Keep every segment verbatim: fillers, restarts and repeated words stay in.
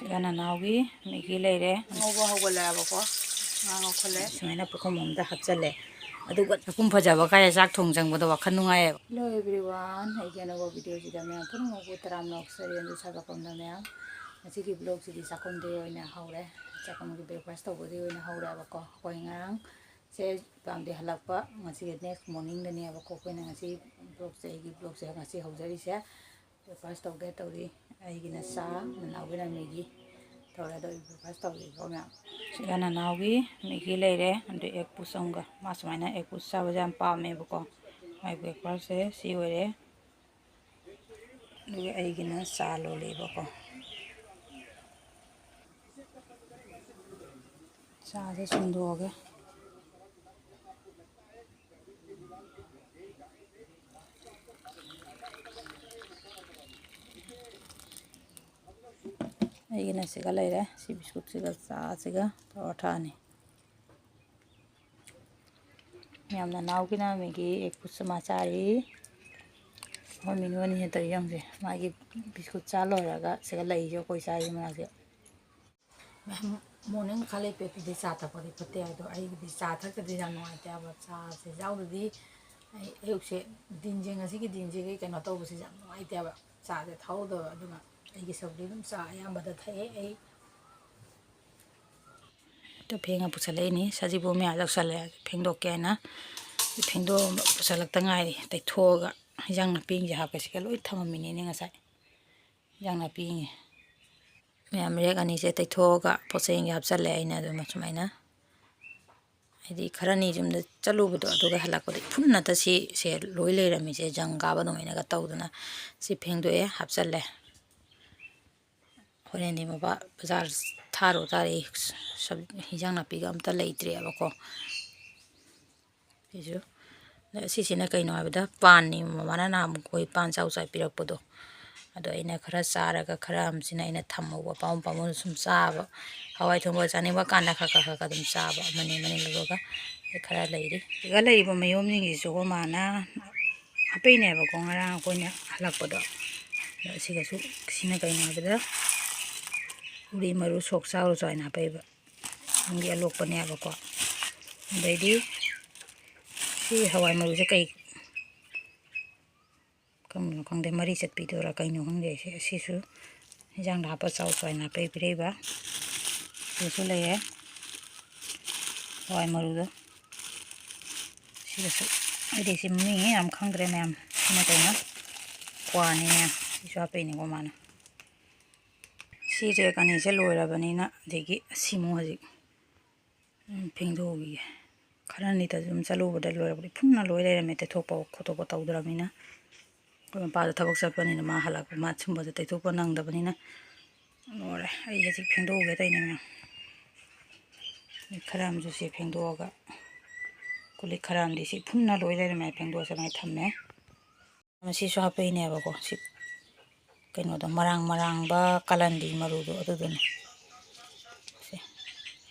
ꯁꯤꯒ ꯅꯅꯥꯎꯒꯤ ꯃꯦꯒꯤ ꯂꯩꯔꯦ꯫ ꯉꯧꯕ ꯍꯧꯒꯠꯂꯛꯑꯕꯀꯣ꯫ ꯉꯥ ꯉꯧꯈꯠꯂꯦ꯫ ꯁꯨꯃꯥꯏꯅ ꯄꯨꯈꯝ ꯑꯃꯗ ꯍꯥꯞꯆꯜꯂꯦ꯫ ꯑꯗꯨꯒ ꯆꯥꯛꯈꯨꯝ ꯐꯖꯕ ꯀꯥꯏꯗ ꯆꯥꯛ ꯊꯣꯡ ꯆꯪꯕꯗꯣ ꯋꯥꯈꯜ ꯅꯨꯡꯉꯥꯏꯌꯦꯕ꯫ Hello everyone, ꯑꯩꯒꯤ ꯑꯅꯧꯕ videoꯁꯤꯗ ꯃꯌꯥꯝ ꯄꯨꯝꯅꯃꯛꯄꯨ ꯇꯔꯥꯝꯅ ꯑꯣꯛꯆꯔꯤ꯫ ꯑꯗꯨ ꯁꯥꯒꯠꯐꯝꯗ ꯃꯌꯥꯝ ꯉꯁꯤꯒꯤ vlogꯁꯤꯗꯤ ꯆꯥꯛꯈꯨꯝꯗꯒꯤ ꯑꯣꯏꯅ ꯍꯧꯔꯦ꯫ ꯆꯥꯛꯈꯨꯝꯒꯤ breakfast ꯇꯧꯕꯗꯒꯤ ꯑꯣꯏꯅ ꯍꯧꯔꯦꯕꯀꯣ꯫ ꯑꯩꯈꯣꯏ ꯉꯔꯥꯡꯁꯦ ꯄꯥꯝꯗꯤ ꯍꯜꯂꯛꯄ, ꯉꯁꯤꯒꯤ next morningꯗꯅꯦꯕꯀꯣ ꯑꯩꯈꯣꯏꯅ ꯉꯁꯤ vlogꯁꯦ, ꯑꯩꯒꯤ vlogꯁꯦ ꯉꯁꯤ ꯍꯧꯖꯔꯤꯁꯦ꯫ Breakfast ꯇꯧꯒꯦ ꯇꯧꯔꯤ꯫ ꯑꯩꯒꯤꯅ ꯆꯥ, ꯅꯅꯥꯎꯒꯤꯅ ꯃꯦꯒꯤ ꯇꯧꯔꯦ꯫ ꯑꯗꯣ ꯑꯩ breakfast ꯇꯧꯒꯦꯀꯣ ꯃꯌꯥꯝ꯫ ꯁꯤꯒ ꯅꯅꯥꯎꯒꯤ ꯃꯦꯒꯤ ꯂꯩꯔꯦ, ꯑꯗꯨ egg poach ꯑꯃꯒ꯫ ꯃꯥ ꯁꯨꯃꯥꯏꯅ egg poach ꯆꯥꯕꯁꯦ ꯌꯥꯝ ꯄꯥꯝꯃꯦꯕꯀꯣ꯫ ꯃꯥꯏ breakfastꯁꯦ ꯁꯤ ꯑꯣꯏꯔꯦ꯫ ꯑꯗꯨꯒ ꯑꯩꯒꯤꯅ ꯆꯥ ꯂꯣꯜꯂꯦꯕꯀꯣ꯫ ꯆꯥꯁꯦ ꯁꯨꯝꯗꯣꯛꯑꯒꯦ꯫ ꯑꯩꯒꯤꯅ ꯁꯤꯒ ꯂꯩꯔꯦ꯫ ꯁꯤ ꯕꯤꯁꯀꯨꯠꯁꯤꯒ ꯆꯥꯁꯤꯒ ꯇꯧꯔ ꯊꯛꯑꯅꯤ꯫ ꯌꯥꯝꯅ ꯅꯥꯎꯒꯤꯅ ꯃꯦꯒꯤ egg poach ꯑꯃ ꯆꯥꯔꯤ꯫ ꯑꯩꯈꯣꯏ ꯃꯤꯅꯨ ꯑꯅꯤ ꯍꯦꯟ ꯇꯧꯔꯤ ꯌꯦꯡꯁꯦ꯫ ꯃꯥꯒꯤ ꯕꯤꯁꯀꯨꯠ ꯆꯥ ꯂꯣꯏꯔꯒ ꯁꯤꯒ ꯂꯩꯁꯦ ꯑꯩꯈꯣꯏ ꯆꯥꯔꯤ ꯃꯅꯥꯛꯁꯦ꯫ ꯃꯌꯥꯝ morning ꯈꯔ ꯂꯩꯄꯦꯠꯄꯗꯤ ꯆꯥ ꯊꯛꯄꯗꯤ ꯐꯠꯇꯦ꯫ ꯑꯗꯣ ꯑꯩꯒꯤꯗꯤ ꯆꯥ ꯊꯛꯇꯗꯤ ꯌꯥꯝ ꯅꯨꯡꯉꯥꯏꯇꯦ ꯍꯥꯏꯕ꯫ ꯆꯥꯁꯦ ꯌꯥꯎꯗꯗꯤ ꯑꯩ ꯑꯌꯨꯛꯁꯦ ꯗꯤꯟꯁꯦ, ꯉꯁꯤꯒꯤ ꯗꯤꯟꯁꯤꯒꯤ ꯀꯩꯅꯣ ꯇꯧꯕꯁꯦ ꯌꯥꯝ ꯅꯨꯡꯉꯥꯏꯇꯦꯕ꯫ ꯆꯥꯁꯦ ꯊꯛꯍꯧꯗꯕ꯫ ꯑꯗꯨꯅ ꯑꯩꯒꯤ ꯁꯔꯨꯛꯇꯤ ꯑꯗꯨꯝ ꯆꯥ ꯑꯌꯥꯝꯕꯗ ꯊꯛꯑꯦ ꯑꯩ꯫ ꯑꯗꯨ ꯐꯦꯡꯉ ꯄꯨꯁꯜꯂꯛꯏꯅꯤ꯫ ꯁꯖꯤꯕꯨ ꯃꯌꯥ ꯂꯧꯁꯜꯂꯦ꯫ ꯐꯦꯡꯗꯣꯛꯀꯦ ꯍꯥꯏꯅ ꯐꯦꯡꯗꯣꯛꯑ ꯄꯨꯁꯜꯂꯛꯇ ꯉꯥꯏꯔꯤ꯫ ꯇꯩꯊꯣꯛꯑꯒ ꯍꯤꯟꯖꯥꯡ ꯅꯥꯄꯤꯁꯤꯡꯁꯦ ꯍꯥꯞꯀꯦ ꯁꯤꯒ ꯂꯣꯏ ꯊꯝꯃꯝꯃꯤꯅꯤꯅꯦ ꯉꯁꯥꯏ꯫ ꯍꯤꯟꯖꯥꯡ ꯅꯥꯄꯤꯁꯤꯡꯁꯦ ꯃꯌꯥꯝ ꯔꯦꯛ ꯑꯅꯤꯁꯦ ꯇꯩꯊꯣꯛꯑꯒ ꯄꯣꯠ ꯆꯩꯁꯤꯡꯁꯦ ꯍꯥꯞꯆꯜꯂꯦ ꯑꯩꯅ ꯑꯗꯨꯝ ꯁꯨꯃꯥꯏꯅ꯫ ꯍꯥꯏꯗꯤ ꯈꯔꯅꯤ ꯌꯨꯝꯗ ꯆꯠꯂꯨꯕꯗꯣ, ꯑꯗꯨꯒ ꯍꯜꯂꯛꯄꯗ ꯏꯐꯨꯟ ꯉꯥꯛꯇ ꯁꯤꯁꯦ ꯂꯣꯏ ꯂꯩꯔꯝꯃꯤꯁꯦ, ꯖꯪ ꯀꯥꯕ ꯑꯗꯨꯃꯥꯏꯅꯒ ꯇꯧꯗꯅ꯫ ꯁꯤ ꯐꯦꯡꯗꯣꯛꯑꯦ, ꯍꯥꯞꯆꯜꯂꯦ꯫ ꯍꯣꯔꯦꯟꯗꯤ ꯃꯕꯥ ꯕꯖꯥꯔ ꯊꯥꯔꯨ ꯇꯥꯔꯦ꯫ ꯁꯕ-, ꯍꯤꯟꯖꯥꯡ ꯅꯥꯄꯤꯒ ꯑꯝꯇ ꯂꯩꯇ꯭ꯔꯦꯕꯀꯣ꯫ ꯁꯤꯁꯨ, ꯑꯗ ꯁꯤꯁꯤꯅ ꯀꯩꯅꯣ ꯍꯥꯏꯕꯗ ꯄꯥꯟꯅꯤ꯫ ꯃꯃꯥꯅ ꯅꯍꯥꯟꯃꯨꯛ ꯑꯩꯈꯣꯏ ꯄꯥꯟ ꯆꯥꯎ ꯆꯥꯏ ꯄꯤꯔꯛꯄꯗꯣ, ꯑꯗꯣ ꯑꯩꯅ ꯈꯔ ꯆꯥꯔꯒ ꯈꯔ ꯑꯃꯁꯤꯅ ꯑꯩꯅ ꯊꯝꯍꯧꯕ꯫ ꯄꯥꯃꯨ ꯄꯥꯃꯨꯅ ꯁꯨꯝ ꯆꯥꯕ, ꯍꯋꯥꯏ ꯊꯣꯡꯕ ꯆꯥꯅꯤꯡꯕ ꯀꯥꯟꯗ ꯈꯔ ꯈꯔ ꯈꯔ ꯈꯔ ꯑꯗꯨꯝ ꯆꯥꯕ, ꯑꯃꯅꯤ ꯑꯃꯅꯤ ꯂꯧꯔꯒ ꯈꯔ ꯂꯩꯔꯤ꯫ ꯁꯤꯒ ꯂꯩꯔꯤꯕ ꯃꯌꯣꯝꯁꯤꯡꯁꯤꯁꯨ ꯑꯩꯈꯣꯏ ꯃꯥꯅ ꯍꯥꯞꯄꯛꯏꯅꯦꯕꯀꯣ, ꯉꯔꯥꯡ ꯑꯩꯈꯣꯏꯅ ꯍꯜꯂꯛꯄꯗꯣ꯫ ꯑꯗꯣ ꯁꯤꯒꯁꯨ, ꯁꯤꯅ ꯀꯩꯅꯣ ꯍꯥꯏꯕꯗ, ꯄꯨꯔꯤ ꯃꯔꯨ ꯁꯣꯛ ꯆꯥꯎꯔꯁꯨ ꯍꯥꯏꯅ ꯍꯥꯞꯄꯛꯏꯕ꯫ ꯌꯨꯝꯒꯤ ꯑꯂꯣꯛꯄꯅꯦꯕꯀꯣ꯫ ꯑꯗꯩꯗꯤ ꯁꯤ ꯍꯋꯥꯏ ꯃꯔꯨꯁꯦ ꯀꯩ ꯀꯔꯝꯕꯅꯣ ꯈꯪꯗꯦ, ꯃꯔꯤ ꯆꯠꯄꯤꯗꯨꯔꯥ ꯀꯩꯅꯣ ꯈꯪꯗꯦ꯫ ꯁꯤ, ꯁꯤꯁꯨ ꯏꯟꯖꯥꯡꯗ ꯍꯥꯞꯄ ꯆꯥꯎ ꯆꯥꯎꯅ ꯍꯥꯞꯄꯛꯏ ꯄꯤꯔꯛꯏꯕ꯫ ꯁꯤꯁꯨ ꯂꯩꯌꯦ ꯍꯋꯥꯏ ꯃꯔꯨꯗꯣ꯫ ꯁꯤꯗꯁꯨ ꯑꯩꯗꯤ ꯁꯤ ꯃꯃꯤꯡ ꯌꯥꯝ ꯈꯪꯗ꯭ꯔꯦ ꯃꯌꯥꯝ꯫ ꯁꯤꯅ ꯀꯩꯅꯣ? ꯀ꯭ꯋꯥꯅꯤ ꯃꯌꯥꯝ꯫ ꯁꯤꯁꯨ ꯍꯥꯞꯄꯛꯏꯅꯤꯀꯣ ꯃꯥꯅ꯫ ꯁꯤ ꯔꯦꯛ ꯑꯅꯤꯁꯦ ꯂꯣꯏꯔꯕꯅꯤꯅ, ꯑꯗꯒꯤ ꯑꯁꯤꯃꯨꯛ ꯍꯧꯖꯤꯛ, ꯎꯝ, ꯐꯦꯡꯗꯣꯛꯎꯈꯤꯒꯦ꯫ ꯈꯔꯅꯤꯗ ꯑꯗꯨꯝ ꯆꯠꯂꯨꯕꯗ ꯂꯣꯏꯔꯕꯗꯤ ꯐꯨꯟꯅ ꯂꯣꯏ ꯂꯩꯔꯝꯃꯦ, ꯇꯩꯊꯣꯛꯄ ꯈꯣꯠꯇꯣꯛꯄ ꯇꯧꯗ꯭ꯔꯕꯅꯤꯅ꯫ ꯑꯩꯈꯣꯏ ꯃꯄꯥꯗꯣ ꯊꯕꯛ ꯆꯠꯄꯅꯤꯅ ꯃꯥ ꯍꯜꯂꯛꯄ, ꯃꯥ ꯁꯨꯝꯕꯁꯦ ꯇꯩꯊꯣꯛꯄ ꯅꯪꯗꯕꯅꯤꯅ꯫ ꯂꯣꯏꯔꯦ, ꯑꯩ ꯍꯧꯖꯤꯛ ꯐꯦꯡꯗꯣꯛꯎꯒꯦ ꯇꯧꯔꯤꯅꯦ ꯃꯌꯥꯝ꯫ ꯑꯗꯩ ꯈꯔ ꯑꯃꯁꯨ ꯁꯤ ꯐꯦꯡꯗꯣꯛꯑꯒ, ꯀꯣꯜ ꯂꯤꯛ ꯈꯔ ꯑꯃꯗꯤ ꯁꯤ ꯐꯨꯟꯅ ꯂꯣꯏ ꯂꯩꯔꯝꯃꯦ, ꯐꯦꯡꯗꯣꯛꯑꯁꯦ ꯃꯥꯏ ꯊꯝꯃꯦ꯫ ꯃꯁꯤꯁꯨ ꯍꯥꯞꯄꯛꯏꯅꯦꯕꯀꯣ, ꯁꯤ ꯀꯩꯅꯣꯗꯣ, ꯃꯔꯥꯡ ꯃꯔꯥꯡꯕ ꯀꯥꯂꯟꯗꯤ ꯃꯔꯨꯗꯣ ꯑꯗꯨꯗꯨꯅꯦ꯫ ꯁꯦ,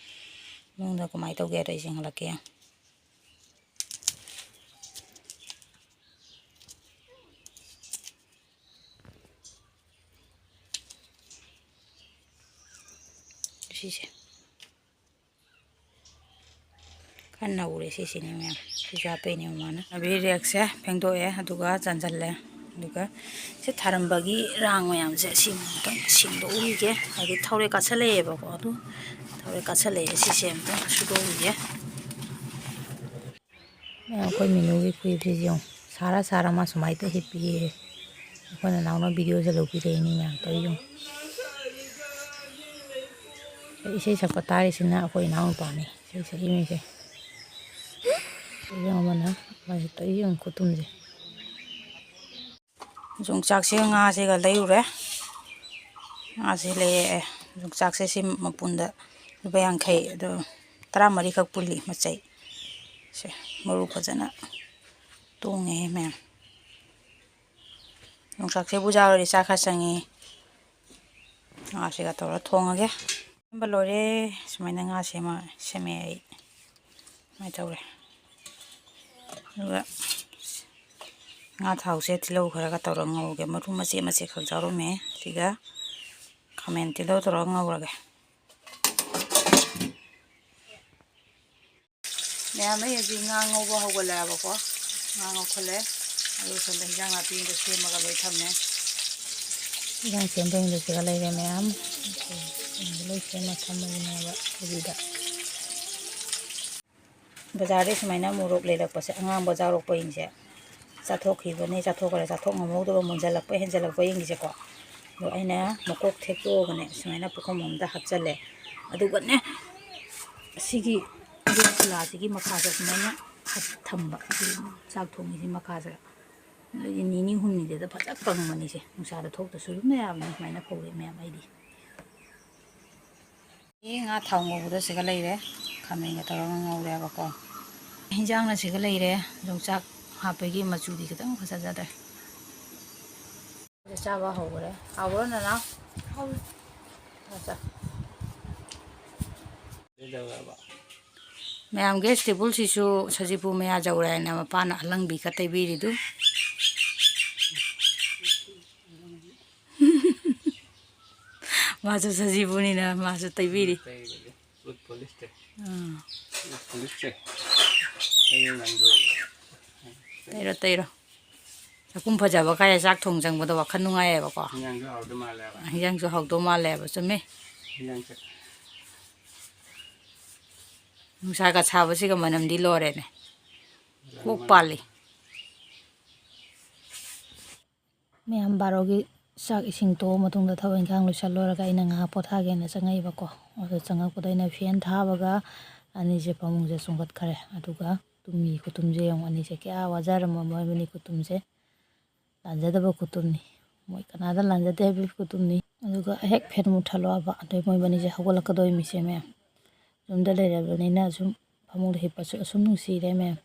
ꯃꯅꯨꯡꯗ ꯀꯃꯥꯏꯅ ꯇꯧꯒꯦ ꯍꯥꯏꯗꯣ ꯑꯩ ꯌꯦꯡꯍꯜꯂꯛꯀꯦ꯫ ꯁꯤꯁꯦ ꯈꯔ ꯅꯧꯔꯦ, ꯁꯤꯁꯤꯅꯦ ꯃꯌꯥꯝ꯫ ꯁꯤꯁꯨ ꯍꯥꯞꯄꯛꯏꯅꯦ ꯃꯃꯥꯅ꯫ ꯑꯕꯤ ꯔꯦꯛꯁꯦ ꯐꯦꯡꯗꯣꯛꯑꯦ, ꯑꯗꯨꯒ ꯆꯟꯁꯤꯜꯂꯦ꯫ ꯑꯗꯨꯒ ꯁꯤ ꯊꯥꯔꯝꯕꯒꯤ ꯔꯥꯡ ꯃꯌꯥꯝꯁꯦ ꯁꯤ ꯑꯃꯨꯛꯇꯪ ꯁꯦꯡꯗꯣꯛꯎꯈꯤꯒꯦ꯫ ꯍꯥꯏꯗꯤ ꯊꯥꯎꯔꯦꯛ ꯀꯥꯁꯜꯂꯛꯑꯦꯕꯀꯣ, ꯑꯗꯨ ꯊꯥꯎꯔꯦꯛ ꯀꯥꯁꯜꯂꯛꯑꯦ꯫ ꯁꯤꯁꯦ ꯑꯃꯨꯛꯇꯪ ꯁꯨꯗꯣꯛꯎꯈꯤꯒꯦ꯫ ꯃꯌꯥꯝ, ꯑꯩꯈꯣꯏ ꯃꯤꯅꯨꯒꯤ ꯈꯨꯍꯤꯞꯁꯤ ꯌꯦꯡꯉꯨ꯫ ꯁꯥꯔ ꯁꯥꯔ ꯃꯥ ꯁꯨꯃꯥꯏꯅ ꯍꯤꯞꯄꯤꯌꯦ꯫ ꯑꯩꯈꯣꯏ ꯅꯅꯥꯎꯅ ꯚꯤꯗꯤꯑꯣꯁꯦ ꯂꯧꯕꯤꯔꯛꯏꯅꯤ ꯃꯌꯥꯝ, ꯇꯧꯔꯤ ꯌꯦꯡꯉꯨ꯫ ꯏꯁꯩ ꯁꯛꯄ ꯇꯥꯔꯤꯁꯤꯅ ꯑꯩꯈꯣꯏ ꯏꯅꯥꯎꯅꯨꯄꯥꯅꯤ ꯏꯁꯩ ꯁꯛꯏ ꯃꯤꯁꯦ꯫ ꯌꯦꯡꯉꯣ ꯑꯃꯅ, ꯃꯥꯁꯦ ꯇꯧꯔꯤ ꯌꯦꯡꯉꯣ ꯈꯨꯇꯨꯝꯁꯦ꯫ ꯌꯣꯡꯆꯥꯛꯁꯦ ꯉꯥꯁꯤꯒ ꯂꯩꯔꯨꯔꯦ꯫ ꯉꯥꯁꯦ ꯂꯩꯔꯛꯑꯦ꯫ ꯌꯣꯡꯆꯥꯛꯁꯦ ꯁꯤ ꯃꯄꯨꯟꯗ ꯂꯨꯄꯥ ꯌꯥꯡꯈꯩ, ꯑꯗꯣ ꯇꯔꯥꯃꯔꯤꯈꯛ ꯄꯨꯜꯂꯤ ꯃꯆꯩ꯫ ꯁꯦ, ꯃꯔꯨ ꯐꯖꯅ ꯇꯣꯡꯉꯦ ꯃꯌꯥꯝ꯫ ꯌꯣꯡꯆꯥꯛꯁꯦ ꯕꯨꯖꯥ ꯑꯣꯏꯔꯗꯤ ꯆꯥꯛ ꯈꯔ ꯆꯪꯉꯤ꯫ ꯉꯥꯁꯤꯒ ꯇꯧꯔ ꯊꯣꯡꯉꯒꯦ꯫ ꯁꯦꯝꯕ ꯂꯣꯏꯔꯦ꯫ ꯁꯨꯃꯥꯏꯅ ꯉꯥ ꯁꯦꯝꯃ, ꯁꯦꯝꯃꯦ ꯑꯩ꯫ ꯁꯨꯃꯥꯏꯅ ꯇꯧꯔꯦ꯫ ꯑꯗꯨꯒ ꯉꯥ ꯊꯥꯎꯁꯦ ꯇꯤꯜꯍꯧ ꯈꯔꯒ ꯇꯧꯔꯒ ꯉꯧꯔꯒꯦ꯫ ꯃꯔꯨ ꯃꯆꯦꯠ ꯃꯆꯦꯠ ꯈꯛ ꯌꯥꯎꯔꯝꯃꯦ꯫ ꯁꯤꯒ ꯈꯥꯃꯦꯟ ꯇꯤꯜꯍꯧ ꯇꯧꯔꯒ ꯉꯧꯔꯒꯦ꯫ ꯃꯌꯥꯝ, ꯑꯩ ꯍꯧꯖꯤꯛ ꯉꯥ ꯉꯧꯕ ꯍꯧꯒꯠꯂꯛꯑꯦꯕꯀꯣ꯫ ꯉꯥ ꯉꯧꯈꯠꯂꯦ꯫ ꯑꯗꯨ ꯁꯣꯝꯗ ꯍꯤꯟꯖꯥꯡ ꯅꯥꯄꯤꯗꯣ ꯁꯦꯝꯃꯒ ꯂꯣꯏ ꯊꯝꯃꯦ꯫ ꯍꯤꯟꯖꯥꯡ ꯁꯦꯝꯕ ꯍꯦꯟꯕꯁꯤꯒ ꯂꯩꯔꯦ ꯃꯌꯥꯝ꯫ ꯂꯣꯏ ꯁꯦꯝꯃ ꯊꯝꯃꯕꯅꯦꯕ ꯀꯣꯕꯤꯗ꯫ ꯕꯖꯥꯔꯗꯩ ꯁꯨꯃꯥꯏꯅ ꯃꯣꯔꯣꯛ ꯂꯩꯔꯛꯄꯁꯦ, ꯑꯉꯥꯡꯕ ꯌꯥꯎꯔꯛꯄꯁꯤꯡꯁꯦ ꯆꯥꯊꯣꯛꯈꯤꯕꯅꯤ, ꯆꯥꯊꯣꯛꯈ꯭ꯔꯦ, ꯆꯥꯊꯣꯛ ꯉꯝꯍꯧꯗꯕ, ꯃꯨꯟꯖꯜꯂꯛꯄ, ꯍꯦꯟꯖꯜꯂꯛꯄꯁꯤꯡꯁꯦꯀꯣ꯫ ꯑꯗꯣ ꯑꯩꯅ ꯃꯀꯣꯛ ꯊꯦꯛꯇꯣꯛꯑꯒꯅꯦ ꯁꯨꯃꯥꯏꯅ ꯄꯨꯈꯝ ꯑꯃꯗ ꯍꯥꯞꯆꯜꯂꯦ꯫ ꯑꯗꯨꯒꯅꯦ ꯁꯤꯒꯤ ꯕꯦꯁꯣꯂꯥꯁꯤꯒꯤ ꯃꯈꯥꯗ ꯁꯨꯃꯥꯏꯅ ꯊꯝꯕ, ꯁꯤ ꯆꯥꯛ ꯊꯣꯡꯉꯤꯁꯤ ꯃꯈꯥꯁꯤꯗ꯫ ꯑꯗꯨꯗꯤ ꯅꯤꯅꯤ ꯍꯨꯝꯅꯤꯗꯨꯗ ꯐꯖ ꯀꯪꯕꯅꯤꯁꯦ, ꯅꯨꯡꯁꯥꯗ ꯊꯣꯛꯇꯁꯨ ꯑꯗꯨꯝ ꯌꯥꯕꯅꯤ꯫ ꯁꯨꯃꯥꯏꯅ ꯐꯧꯔꯦ ꯃꯌꯥꯝ ꯑꯩꯗꯤ꯫ ꯑꯦ, ꯉꯥ ꯊꯥꯎ ꯉꯧꯕꯗ ꯁꯤꯒ ꯂꯩꯔꯦ, ꯈꯥꯃꯦꯟꯒ ꯇꯧꯔꯒ ꯉꯧꯔꯦꯕꯀꯣ꯫ ꯍꯤꯟꯖꯥꯡꯅ ꯁꯤꯒ ꯂꯩꯔꯦ, ꯌꯣꯡꯆꯥꯛ ꯍꯥꯞꯄꯒꯤ ꯃꯆꯨꯗꯤ ꯈꯤꯇꯪ ꯐꯖꯗ꯭ꯔꯦ꯫ ꯆꯥꯕ ꯍꯧꯈ꯭ꯔꯦ꯫ ꯍꯥꯎꯕ꯭ꯔꯣ ꯅꯅꯥꯎ? ꯍꯥꯎꯋꯦ꯫ ꯑꯆꯥ꯫ ꯀꯩꯗꯧꯔꯕ? ꯃꯌꯥꯝ, ꯒꯦꯁ ꯇꯦꯕꯜꯁꯤꯁꯨ ꯁꯖꯤꯕꯨ ꯃꯌꯥ ꯌꯧꯔꯦ ꯍꯥꯏꯅ ꯃꯄꯥꯅ ꯑꯂꯪꯕꯤ ꯈꯔ ꯇꯩꯕꯤꯔꯤꯗꯨ꯫ ꯃꯥꯁꯨ ꯁꯖꯤꯕꯨꯅꯤꯅ ꯃꯥꯁꯨ ꯇꯩꯕꯤꯔꯤ꯫ ꯇꯩꯕꯅꯤ꯫ ꯎꯠ ꯄꯣꯂꯤꯁꯇꯤ꯫ ꯑꯥ꯫ ꯎꯠ ꯄꯣꯂꯤꯁꯁꯦ꯫ ꯇꯩꯔꯣ, ꯇꯩꯔꯣ꯫ ꯆꯥꯛꯈꯨꯝ ꯐꯖꯕ ꯀꯥꯏꯗ ꯆꯥꯛ ꯊꯣꯡ ꯆꯪꯕꯗꯣ ꯋꯥꯈꯜ ꯅꯨꯡꯉꯥꯏꯌꯦꯕꯀꯣ꯫ ꯍꯤꯟꯖꯥꯡꯁꯨ ꯍꯥꯎꯗꯧ ꯃꯥꯜꯂꯦꯕ꯫ ꯍꯤꯟꯖꯥꯡꯁꯨ ꯍꯥꯎꯗꯧ ꯃꯥꯜꯂꯦꯕ, ꯆꯨꯝꯃꯤ꯫ ꯍꯤꯟꯖꯥꯡꯁꯦ꯫ ꯅꯨꯡꯁꯥꯒ ꯁꯥꯕꯁꯤꯒ ꯃꯅꯝꯗꯤ ꯂꯣꯏꯔꯦꯅꯦ꯫ ꯀꯣꯛ ꯄꯥꯜꯂꯤ꯫ ꯃꯌꯥꯝ ꯕꯥꯔꯣꯒꯤ ꯆꯥꯛ ꯏꯁꯤꯡ ꯇꯣꯛꯑ ꯃꯇꯨꯡꯗ ꯊꯕꯛ ꯏꯪꯈꯥꯡ ꯂꯣꯏꯁꯜ ꯂꯣꯏꯔꯒ ꯑꯩꯅ ꯉꯥꯏꯍꯥꯛ ꯄꯣꯊꯥꯒꯦꯅ ꯆꯪꯉꯛꯏꯕꯀꯣ꯫ ꯑꯗꯣ ꯆꯪꯉꯛꯄꯗ ꯑꯩꯅ ꯐꯦꯟ ꯊꯥꯕꯒ ꯑꯅꯤꯁꯦ ꯐꯃꯨꯡꯁꯦ ꯆꯣꯡꯈꯠꯈ꯭ꯔꯦ꯫ ꯑꯗꯨꯒ ꯇꯨꯝꯃꯤ ꯈꯨꯇꯨꯝꯁꯦ ꯌꯦꯡꯉꯨ, ꯑꯅꯤꯁꯦ ꯀꯌꯥ ꯋꯥꯖꯔꯝꯃꯕ ꯃꯣꯏꯕꯅꯤ ꯈꯨꯇꯨꯝꯁꯦ꯫ ꯂꯥꯟꯖꯗꯕ ꯈꯨꯇꯨꯝꯅꯤ꯫ ꯃꯣꯏ ꯀꯅꯥꯗ ꯂꯥꯟꯖꯗꯦ ꯍꯥꯏꯕꯒꯤ ꯈꯨꯇꯨꯝꯅꯤ꯫ ꯑꯗꯨꯒ ꯍꯦꯛ ꯐꯦꯟ ꯃꯨꯠꯊꯠꯂꯣꯕ, ꯑꯗꯩ ꯃꯣꯏꯕꯅꯤꯁꯦ ꯍꯧꯒꯠꯂꯛꯀꯗꯣꯏꯃꯤꯁꯦ ꯃꯌꯥꯝ꯫ ꯌꯨꯝꯗ ꯂꯩꯔꯕꯅꯤꯅ ꯁꯨꯝ ꯐꯃꯨꯡꯗ ꯍꯤꯞꯄꯁꯨ ꯑꯁꯨꯝ ꯅꯨꯡꯁꯤꯔꯦ ꯃꯌꯥꯝ꯫